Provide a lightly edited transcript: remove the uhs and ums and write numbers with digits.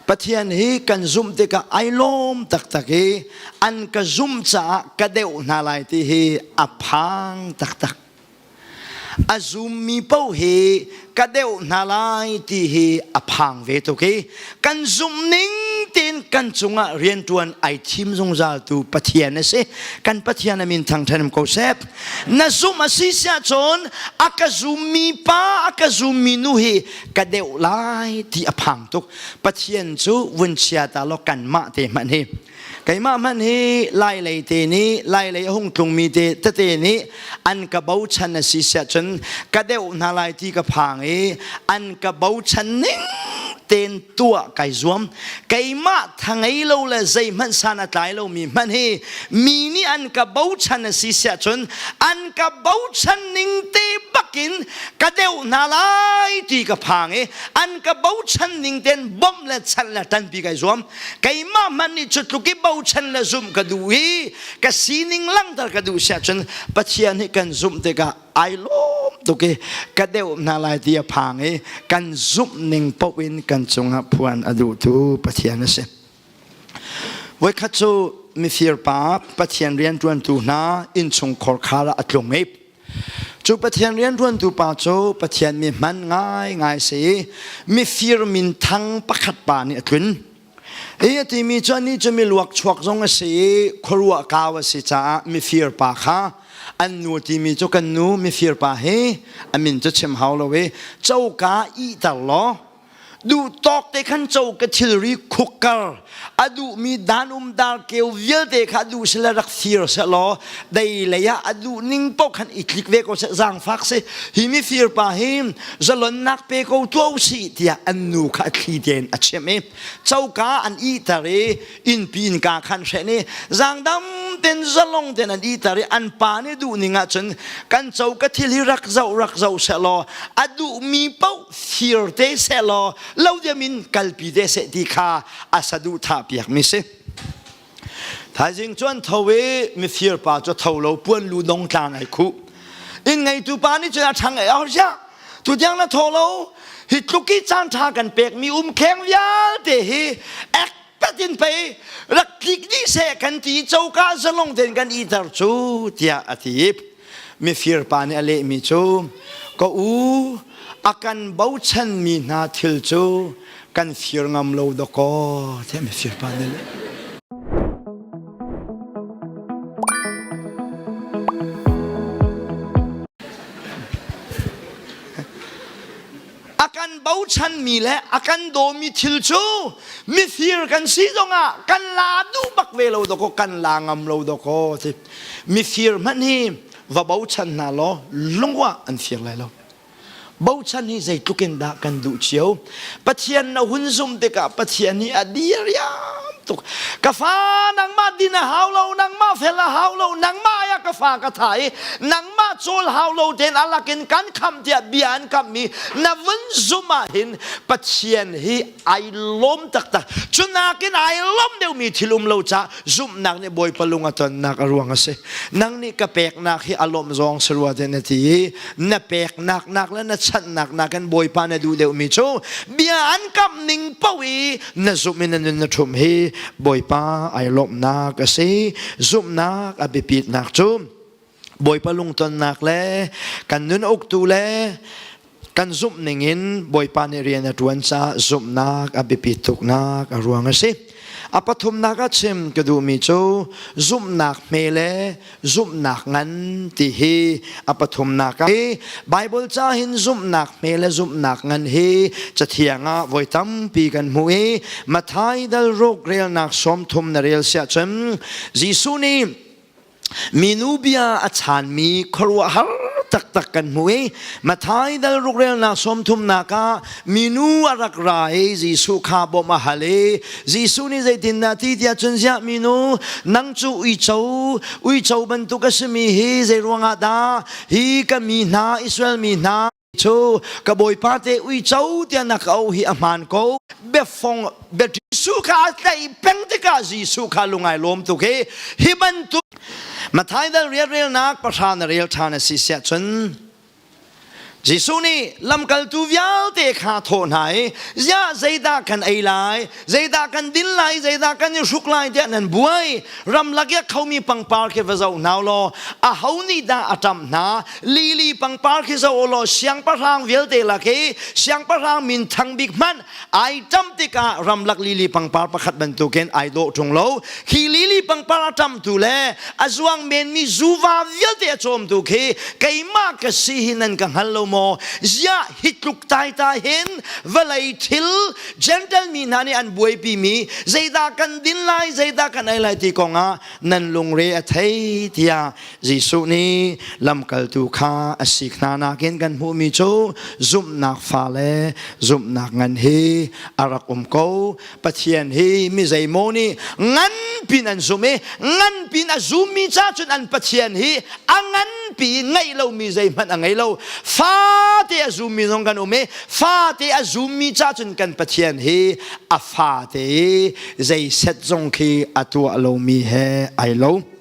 Pathian hi kan zumh tikah ai lawm taktak i an ka zumh caah ka deuh hna lai ti hi a phang taktak. A zummi paoh hi ka deuh hna lai ti hi a phang ve tuk i kan zumh ning tein kan cungah rianṭuan ai thim zungzaltu Pathian a si. Kan Pathian a min thangṭhan ko seh. Na zumh a si siah cun a ka zummi pa a ka zummi nu hi ka deuh lai ti a phang tuk. Pathian cu vun chia ta law kanmah te hmanh hi Keimah hmanh hi Lailei te nih Lailei a hung tlungmi te tete nih an ka bochan a si siah cun ka deuh hna lai ti ka phang i an ka bochan ning tein tuah kai zuam. Keimah tha ngei lo le zeihmanh san a tlai lomi hmanh hi mi nih an ka bochan a si siah cun an ka bochan ning te bakin ka deuh hna lai ti ka phang i an ka bochan ning tein bawmh le chanh le ṭanpi kai zuam. Keimah hmanh nih cu tluk i bochan le zumh ka duh i ka sining langhter ka duh siah cun Pathian hi kan zumh tikah ai lawm tuk i ka deuh hna lai ti a phang i kan zumh ning paoh in kan cungah phuan a duhtu Pathian a si. Voikhat cu mifir pa Pathian rianṭuantu hna innchungkhar khar ah a tlung i Cu Pathian rianṭuantu pa cu Pathian mi hman ngaingai si i mifir minthang pakhat pa nih a tlun. Hi a timi cu anih cu miluak chuak zong a si i khuaruah kau a si caah mifir pa kha an nu timi cu kan nu mifir pa hi a min cu chim hau lo i coka ihter law Duh tawk te khan co ka thilri khukkar a duhmi dan um dar keu vialte kha duh sila rak fir selaw dei lei ah a duh ning paoh khan i tlik ve ko seh zaangfak si hi mi fir pa hi zalonnak pe ko tuah usih tiah an nu kha a thli tein a chimh i coka an ihter i innpi innka khan hren i zaangdam ten zalong ten an ihter i an pa nih duh ning ahcun kan co ka thil hi rak zoh rak zoh selaw a duhmi paoh fir te seh law lo diam in kalpi te seh ti kha a saduhthah piakmi si. Thaizing cu an tho i mifir pa cu tho lo puan lu dong tlang ai khuh. Inn ngeitu pa nih cun a ṭhang ai oh siah tutiang na tho lo hi tluk i caan ṭha kan pekmi umkheng vialte hi ek tatin pei rak tlik dih seh kan ti coka zalong tein kan iter cu tiah a ti. Mifir pa nih a lehmi cu ka u a kan bochanmi hna thil cu kan fir ngam lo dawkaw tiah mifir pa nih a leh. A kan bochanmi le a kan dawmi thil cu mifir kan si zongah kan la duh bak ve lo dawkaw kan la ngam lo dawkaw ti. Mifir hmanh hi va bochan hna law lungwah an fir lai lo. Bochan hi zeitluk in dah kan duh cio. Pathian na hun zumh tikah Pathian hi a diriam tuk. Ka fa nangmah din a hau lo, nangmah fel a hau lo, nangmah ah ka fa ka tha i nangmah cawl hau lo tein a lakin kan khamh tiah bia an kamhmi na vun zumh ah hin Pathian hi ai lawm taktak. Cu nakin ai lawm deuhmi thil um lo caah Zumhnak nih Bawipa lung a tonnak a ruang a si. Nang nih ka peknak hi a lawmh zawng si rua te na ti i na peknak nak le na chanhnak nakin Bawipa na duh deuhmi cu bia an kamh ning paoh i na zumh in na nun na ṭhumh hi Bawipa ai lawmhnak a si. Zumhnak a biapitnak cu Bawipa lungtonnak le kan nun uktu le kan zumh ningin Bawipa nih rian a ṭuan caah zumhnak a biapit tuknak a ruang a si. A pathumnak ah chim ka duhmi cu zumhnak hme le zumhnak ngan ti hi a pathumnak ah hi Bible ca hin zumhnak hme le zumhnak ngan hi cathiang ah voi tampi kan hmuh i Matthai dal ruk relnak 30 na rel siah cun Jesuh nih Minu bia a chaanmi khuaruahhar taktak kan hmu i Matthai dal rukrelnak sawmthumnak ah minu a rak ra i Jesuh kha bawmh a hal i Jesuh nih zeitindah ti tiah cun ziah minu nang cu uico uico bantuk a simi hi zei ruangah dah hi ka mi hna Israel mi hna cu ka bawipa te uico tiah na ka auh hi a hmaan ko biafong bia Jesuh kha a tlaih peng tikah Jesuh kha lungai lawm tuk hi hi bantuk Matthai dal riat relnak pahra na rel ṭhan a si siah cun. Jesuh nih lamkaltu vialte kha thawh hna i ziah zeidah kan ei lai zeidah kan din lai zeidah kan i hruk lai tiah nan buai ramlak i a khomi pangpar khi va zoh hna law aho nih dah a ṭamh hna lili pangpar khi zoh law siangpahrang vialte lak i siangpahrang min thang bik hmanh ai ṭamh tikah ramlak lili pangpar pakhat bantukin ai dawh ṭung lo khi lili pangpar a ṭamhtu le a zuang menmi zuva vialte a cawmtu khi keimah ka si hi nan ka hngal lo maw ziah hi tluk taitai hin vawlei thil Gentle mi hna nih an buaipi mi zeidah kan din lai zeidah kan ei lai ti kongah nan lungre a thei tiah Jesuh nih lamkaltu kha a sik hna nakin kan hmuhmi cu zumhnak fa le zumhnak ngan hi a rak um ko. Pathian hi mi zeimaw nih nganpin an zum i nganpin a zummi ca cun an Pathian hi a nganpi ngeih lomi zeihmanh a ngei lo. Fate a zummi zong kan um i fate a zummi ca cun kan Pathian hi a fate i zei set zong khi a tuah lomi he ai lo.